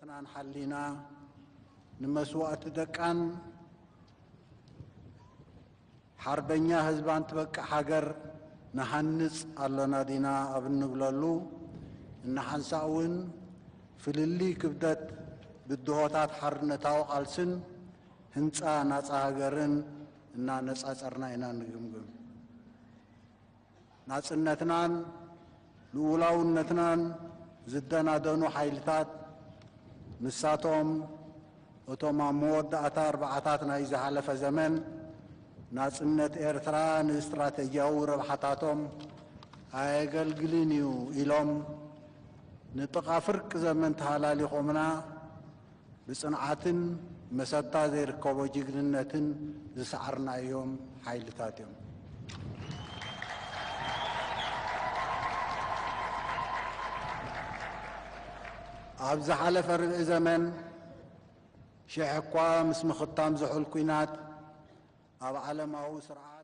ትናን ሓሊና ንመስዋእቲ ደቃን ሓርበኛ ህዝባን ትበቅዕ ሃገር ንሃንጽ ኣሎና ዲና ኣብ እንብለሉ፣ እናሓንሳእ እውን ፍልልይ ክብደት ብድሆታት ሓርነታዊ ቃልስን ህንጻ ናጻ ሃገርን እናነጻጸርና ኢና ንግምግም። ናጽነትናን ልኡላውነትናን ዝደናደኑ ሓይልታት፣ ንሳቶም እቶም ኣብ መወዳእታ ኣርባዓታት ናይ ዝሓለፈ ዘመን ናጽነት ኤርትራ ንስትራተጂያዊ ረብሓታቶም ኣየገልግልን እዩ ኢሎም ንጥቓ ፍርቂ ዘመን ተሃላሊኾምና ብጽንዓትን መሰታ ዘይርከቦ ጅግንነትን ዝሰዓርናዮም ሓይልታት እዮም። ኣብ ዝሓለፈ ርብዒ ዘመን ሽሕ እኳ ምስ ምኽታም ዝሑል ኲናት ኣብ ዓለማዊ ስርዓት